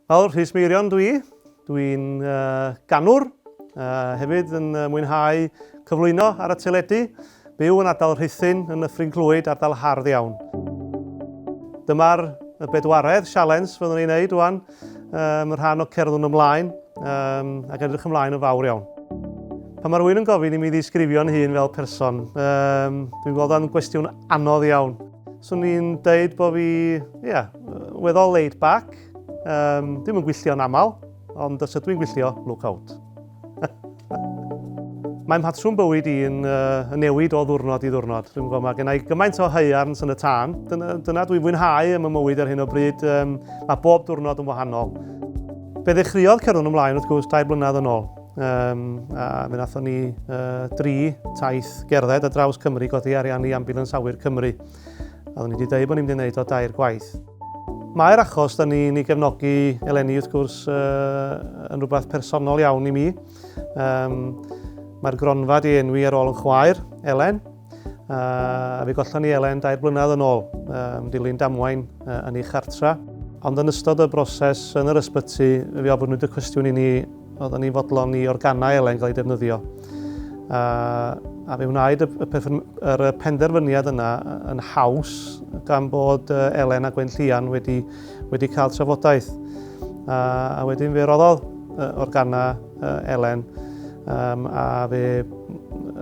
Wel, Rhys Meirion dwi. Dwi'n uh, ganwr, uh, hefyd yn uh, mwynhau cyflwyno ar y teledu. Byw yn ardal Rhuthun yn Nyffryn Clwyd, ardal hardd iawn. Dyma'r y bedwaredd sialens fyddwn ni'n neud rwan, um, rhan o Cerddwn Ymlaen, um, ac edrych ymlaen yn fawr iawn. Pan mae rhywun yn gofyn i mi ddisgrifio'n hun fel person, um, dwi'n gweld o'n gwestiwn anodd iawn. Swn i'n deud bod fi, ie, yeah, weddol laid back. Um, dwi'm yn gwylltio'n aml, ond os ydw i'n gwylltio, look out. Mae mhatrwm bywyd i'n uh, newid o ddwrnod i ddwrnod. Dwi'n gwybod, mae gennau gymaint o haearn yn y tân. Dyna, dyna dwi'n fwynhau am y mywyd ar hyn o bryd. Um, mae bob diwrnod yn wahanol. Fe ddechreuodd Cerddwn Ymlaen, wrth gwrs, dair blynedd yn ôl. Um, a fe wnaethon ni uh, dri taith gerdded ar draws Cymru godi arian i Ambulance Awyr Cymru. A oeddwn ni wedi dweud bod ni'n mynd i wneud o dair gwaith. Mae'r achos da ni'n ei gefnogi eleni wrth gwrs uh, yn rhywbeth personol iawn i mi. Um, Mae'r gronfa di enwi ar ôl yn chwaer, Elen, A fe gollon ni Elen dair blynedd yn ôl, um, dilyn damwain uh, yn ei chartra. Ond yn ystod y broses yn yr ysbyty, fe ofynnwyd y cwestiwn i ni, oedden ni'n fodlon i organau Elen gael ei defnyddio. A, a fe wnaed y, y, yr penderfyniad yna yn haws gan bod Elen a Gwen Llian wedi, wedi cael trafodaeth. A, a wedyn fe roddodd organau Elen um, a fe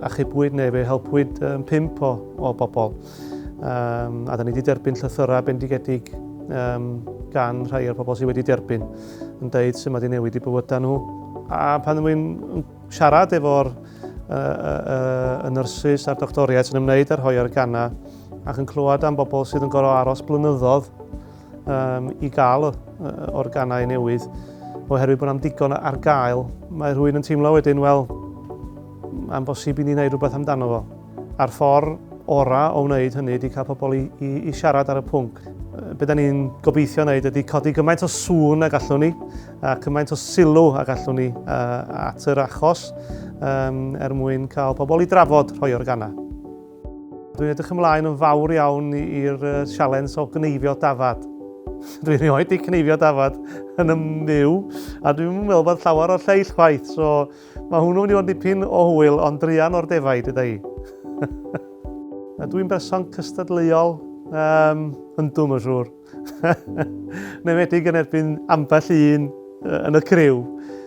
achubwyd neu fe helpwyd um, pump o, o bobl. Um, a da ni wedi derbyn llythyrau bendigedig um, gan rhai o'r pobl sydd wedi derbyn yn deud sut mae wedi newid i bywydau nhw. A pan dwi'n siarad efo'r uh, uh, y nyrsys a'r doctoriaid sy'n ymwneud â'r rhoi organau ac yn clywed am bobl sydd yn gorfod aros blynyddoedd um, i gael organau newydd, oherwydd bod am digon ar gael, mae rhywun yn teimlo wedyn, wel, mae'n bosib i ni wneud rhywbeth amdano fo. A'r ffordd orau o wneud hynny ydy cael pobl i, i, i siarad ar y pwnc. Be da ni'n gobeithio wneud ydy codi gymaint o sŵn a gallwn ni, a cymaint o sylw a gallwn ni uh, at yr achos, um, er mwyn cael pobl i drafod rhoi organau. Dwi'n edrych ymlaen yn fawr iawn i'r sialens o gneifio dafad. Dwi'n rioed di cneifio dafad yn y myw, a dwi'n meddwl bod llawer o'r lleill chwaith, so mae hwnnw'n mynd i fod yn dipyn o hwyl, ond druan o'r defaid yda i. Dwi'n berson cystadleuol, um, yndw mae'n siŵr. Yn enwedig yn erbyn ambell un yn y criw.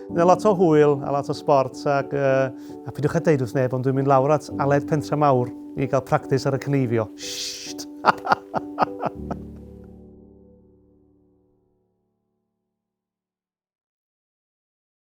Yna lot o hwyl a lot o sport ac uh, a peidiwch â deud wrth neb ond dwi'n mynd lawr at Aled Pentra Mawr i gael practis ar y cneifio. Sht!